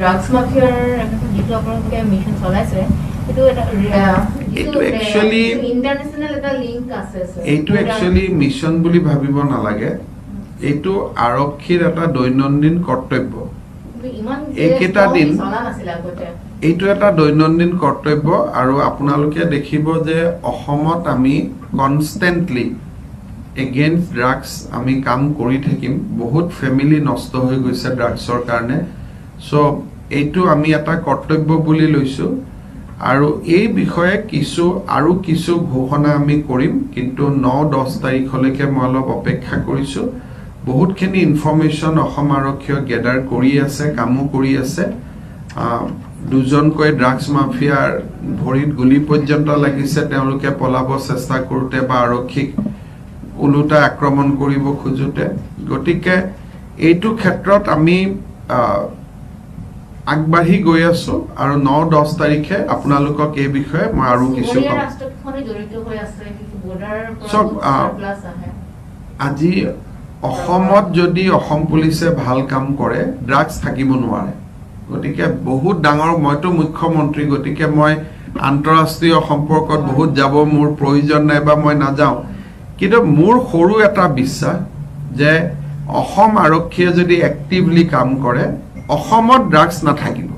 Drugs মাফিয়াৰ যিটো আপোনালোকে মিছন চলাইছে, সেইটো এটা এইটো actually- international এটা লিংক আছে sir। এইটো একচুৱেলি মিছন বুলি ভাবিব নালাগে। এইটো আৰক্ষীৰ এটা দৈনন্দিন কৰ্তব্য। কিন্তু ইমান এইকেইটা দিন- চলা নাছিলে আগতে। এইটো এটা দৈনন্দিন কৰ্তব্য আৰু আপোনালোকে দেখিব যে অসমত আমি কনষ্টেণ্টলি এগেইনষ্ট ড্ৰাগছ আমি কাম কৰি থাকিম। বহুত ফেমিলি নষ্ট হৈ গৈছে ড্ৰাগছৰ কাৰণে। চ' এইটো আমি এটা কৰ্তব্য বুলি লৈছোঁ আৰু এই বিষয়ে কিছু আৰু কিছু ঘোষণা আমি কৰিম, কিন্তু 9-10 তাৰিখলৈকে মই অলপ অপেক্ষা কৰিছোঁ। বহুতখিনি ইনফৰ্মেশ্যন অসম আৰক্ষীয়ে গেডাৰ কৰি আছে, কামো কৰি আছে। দুজনকৈ ড্ৰাগছ মাফিয়াৰ ভৰিত গুলি পৰ্যন্ত লাগিছে, তেওঁলোকে পলাব চেষ্টা কৰোঁতে বা আৰক্ষীক ওলোটা আক্ৰমণ কৰিব খোজোঁতে। গতিকে এইটো ক্ষেত্ৰত আমি আগবাঢ়ি গৈ আছো আৰু 9-10 তাৰিখে আপোনালোকক এই বিষয়ে মই আৰু কিছু চুবুৰীয়া ক'ম। ৰাষ্ট্ৰকেইখনে জড়িত হৈ আছে, কিন্তু বৰ্ডাৰৰ পৰা চব, চাৰপ্লাছ আহে। আজি অসমত যদি অসম পুলিচে ভাল কাম কৰে, ড্ৰাগছ থাকিব নোৱাৰে। গতিকে বহুত ডাঙৰ, মইতো মুখ্যমন্ত্ৰী, গতিকে মই আন্তঃৰাষ্ট্ৰীয় সম্পৰ্কত বহুত যাব মোৰ প্ৰয়োজন নাই বা মই নাযাওঁ। কিন্তু মোৰ সৰু এটা বিশ্বাস যে অসম আৰক্ষীয়ে যদি এক্টিভলি কাম কৰে, অসমত ড্ৰাগছ নাথাকিব।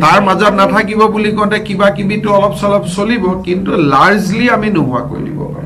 তাৰ মাজত নাথাকিব বুলি কওঁতে কিবা কিবিটো অলপ চলপ চলিব, কিন্তু লাৰ্জলি আমি নোহোৱা কৰি দিব পাৰিম।